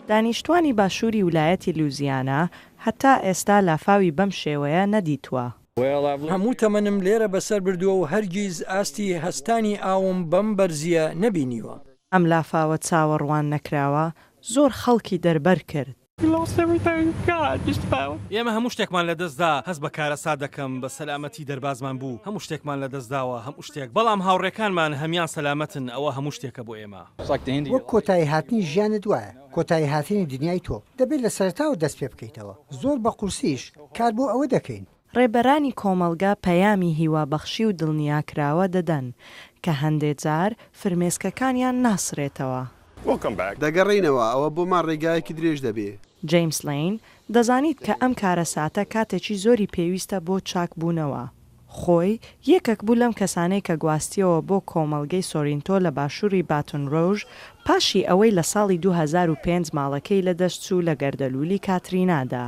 دانیشتوانی باشووری ولایەتی لوزیانا هەتا ئێستا لافاوی بەم شێوەیە نەدیتووە. هەموو تەمەنم لێرە بەسەر بردووە و هەرگیز ئاستی هەستانی ئاوم بەم بەرزییە نەبینیوە. ئەم لافاوە چاوەڕوان نەکراوە زۆر خەڵکی دەربەر کرد. ئێمە هەموو شتێکمان لەدەستدا، هەست بە کارەسات دەکەم، بە سەلامەتی دەربازمان بوو، هەموو شتێکمان لەدەستداوە، هەموو شتێک، بەڵام هاوڕێکانمان هەمیان سەلامەتن، ئەوە هەموو شتێکە بۆ ئێمە. وەک کۆتاییهاتنی ژیانت وایە، کۆتاییهاتنی دنیای تۆ. دەبێت لە سەرەتاوە دەست پێ بکەیتەوە. زۆر بە قورسیش کار بۆ ئەوە دەکەین. ڕێبەرانی کۆمەڵگە پەیامی هیوابەخشی و دڵنیاکراوە دەدەن، کە هەندێ جار فرمێسکەکانیان ناسرێتەوە. دەگەڕێینەوە، ئەوە بۆمان رێگایەکی درێژ دەبێ. جەیمس لەین، دەزانیت کە ئەم کارەساتە کاتێکی زۆری پێویستە بۆ چاکبوونەوە. خۆی یەکەک بوو لەم کەسانەی کە گواستیەوە بۆ کۆمەڵگەی سۆرینتۆ لە باشووری باتون رۆژ پاشی ئەوەی لە ساڵی 2005 ماڵەکەی لەدەستچوو لە گەردەلوولی کاترینادا.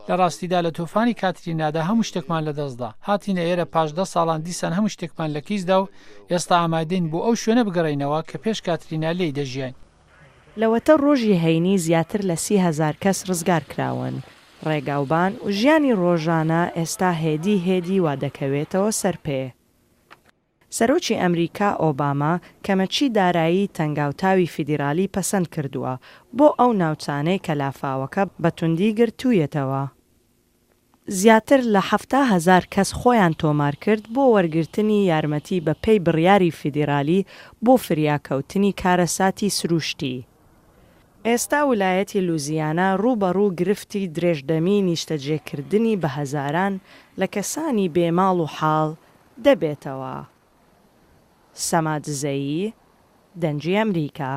لە ڕاستیدا لە تۆفانی کاترینادا هەموو شتێکمان لەدەستدا. هاتینە ئێرە پاش دە ساڵان دیسان هەموو شتێکمان لە کیس دا و ئێستا ئامادەین بۆ ئەو شوێنە بگەڕێینەوە کە پێش کاترینا لێی دەژیاین. لەوەتە ڕۆژی هەینی زیاتر لە 30,000 کەس ڕزگارکراون. ڕێگاوبان و ژیانی ڕۆژانە ئێستا هێدی هێدی وا دەکەوێتەوە سەر پێ. سەرۆکی ئەمریکا ئۆباما کەمەکی دارایی تەنگاوتاوی فیدیرالی پەسەند کردووە بۆ ئەو ناوچانەی کە لافاوەکە بە توندی گرتوویەتەوە. زیاتر لە 70,000 کەس خۆیان تۆمار کرد بۆ وەرگرتنی یارمەتی بە پێی بڕیاری فیدیرالی بۆ فریاکەوتنی کارەساتی سروشتی. ئێستا ولایەتی لوزیانا ڕووبەڕوو گرفتی درێژدەمی نیشتەجێکردنی بە هەزاران لە کەسانی بێ ماڵ و حاڵ دەبێتەوە. سەما دزەیی، دەنگی ئەمریکا.